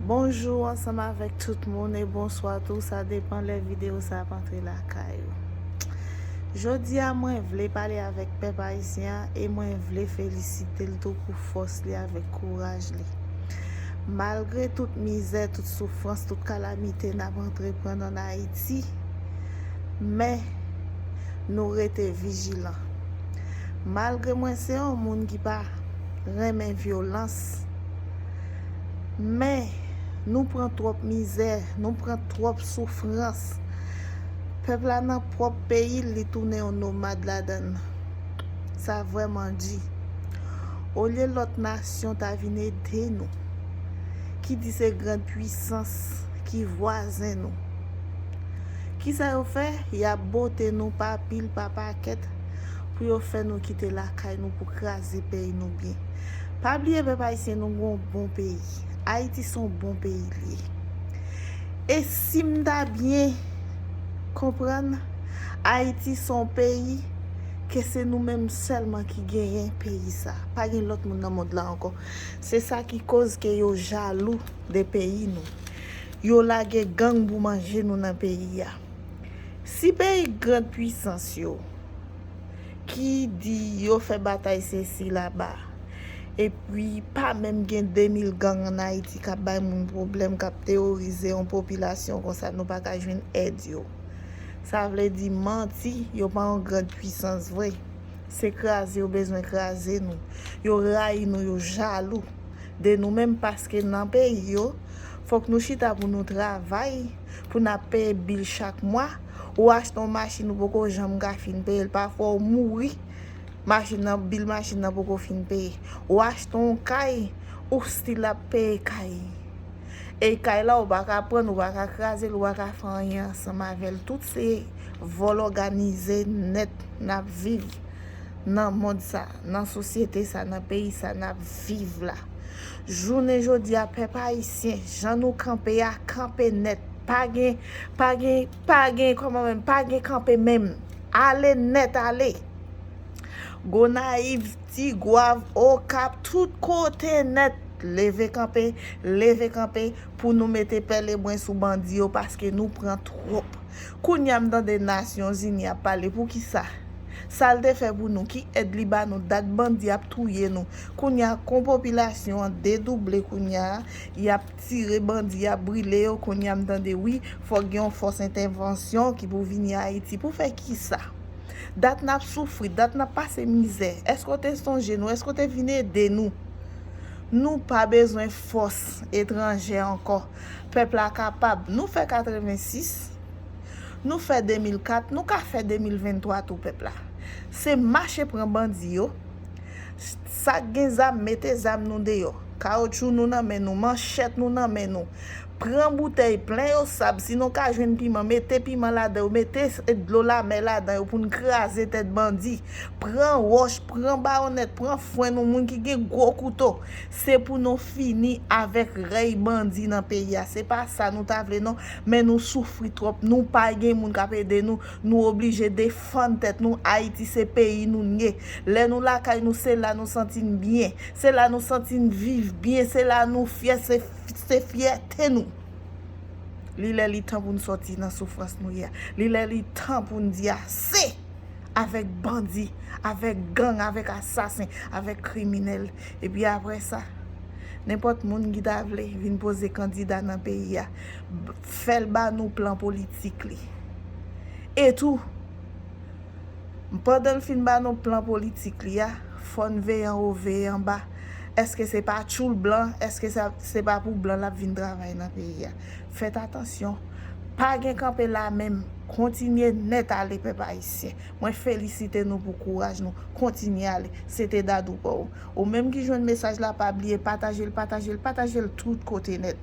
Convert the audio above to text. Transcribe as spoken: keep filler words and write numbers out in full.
Bonjou ansanm avèk tout moun e bonswa tou, sa depann lè videyo sa ap antre lakay ou. Jodi a mwen vle pale avèk pèp ayisyen an e mwen vle felisite l tou pou fòs li avèk kouraj li. Malgre tout mizè, tout soufrans, tout kalamite n ap antreprann ann Ayiti, men nou rete vijilan. Malgre mwen se yon moun ki pa renmen vyolans, men nou pran twòp mizè, nou pran twòp soufrans. Pèp la nan pwòp peyi l, li tounen yon nomad ladan l. Sa vrèman di. Olye lòt nasyon ta vin ede nou, ki di se grand pwisans ki vwazen nou. Kisa yo fè? Y ap bote nou pa pil, pa pakèt, pou yo fè nou kite lakay nou, pou kraze peyi nou byen. Pa bliye, pèp ayisyen, nou gon bon peyi. Ayiti se yon bon peyi li ye. E si m ta byen konprann, Ayiti se yon peyi ke se nou menm sèlman ki genyen peyi sa. Pa gen lòt moun nan mond la ankò. Se sa ki koz ke yo jalou de peyi nou. Yo lage gang pou manje nou nan peyi a. Si peyi grand pwisans yo ki di yo fè batay sesi laba, epi pa menm gen de mil gang ann Ayiti k ap bay moun pwoblèm, k ap teworize yon popilasyon konsa, nou pa ka jwenn èd yo. Sa vle di manti, yo pa yon grand pwisans vre. Se kraze yo bezwen kraze nou. Yo rayi nou, yo jalou de nou menm, paske nan peyi yo, fòk nou chita pou nou travay, pou n ap peye bil chak mwa. Ou achte yon machin, ou poko janm ka fin peye l. Pafwa ou mouri, machin nan, bil machin nan poko fin peye. Ou achte yon kay, ou still ap peye kay. E kay la, ou pa ka pran l, ou pa ka kraze l, ou pa ka fè anyen ansanm avè l. Tout se vòl òganize nèt n ap viv nan mond sa, nan sosyete sa, nan peyi sa n ap viv la. Jounen jodi a, pèp ayisyen, jan nou kanpe a, kanpe nèt. Pa gen, pa gen, pa gen, kòman menm, pa gen kanpe menm. Ale nèt, ale. Gonayiv, Tigwav, Okap, tout kote nèt. Leve kanpe, leve kanpe pou nou mete pèlebwen sou bandi yo, paske nou pran twòp. Kounye a m tande Nasyonzini ap pale, poukisa? Sa l te fè pou nou? Ki èd li ba nou? Dat bandi ap touye nou. Kounye a, kon popilasyon an dedouble kounye a, y ap tire bandi, y ap brile yo. Kounye a m tande, wi, fòk gen yon fòs entèvansyon ki pou vini Ayiti. Pou fè kisa? Dat n ap soufri, dat n ap pase mizè. Èske w te sonje nou? Èske w te vin ede nou? Nou pa bezwen fòs etranjè ankò. Pèp la kapab. Nou fè katrevensis, nou fè de mil kat, nou ka fè de mil venntwa tou, pèp la. Se mache pran bandi yo. Sa k gen zam, mete zam nou deyò. Kawotchou nou nan men nou, manchèt nou nan men nou. Pran boutèy, plen yo sab. Si nou ka jwenn piman, mete piman ladan yo, mete dlo lamè ladan yo pou n kraze tèt bandi. Pran wòch, pran bayonèt, pran fwèn, nou moun ki gen gwo kouto. Se pou nou fini avèk rèy bandi nan peyi a. Se pa sa nou ta vle non, men nou soufri twòp. Nou pa gen moun k ap ede nou. Nou oblije defann tèt nou. Ayiti se peyi nou n ye. Lè nou lakay nou, se la nou santi n byen. Se la nou santi n viv byen, se la nou fyè, se, se fyète nou. Li lè li tan pou n sòti nan soufrans nou ye a. Li lè li tan pou n di ase avèk bandi, avèk gang, avèk asasen, avèk kriminèl. Epi apre sa, nenpòt moun ki ta vle vin poze kandida nan peyi a, fè l ba nou plan politik li. E tou, pandan l fin ba nou plan politik li a, fò n veye anwo, veye anba. Èske se pa tchoul blan? Èske sa, se pa pou blan l ap vin travay nan peyi a? Fèt atansyon. Pa gen kanpe la menm. Kontinye nèt ale, pèp ayisyen. Mwen felisite nou pou kouraj nou. Kontinye ale. Se te Dadou pa w. Ou menm ki jwenn mesaj la, pa bliye pataje l, pataje l, pataje l tout kote nèt.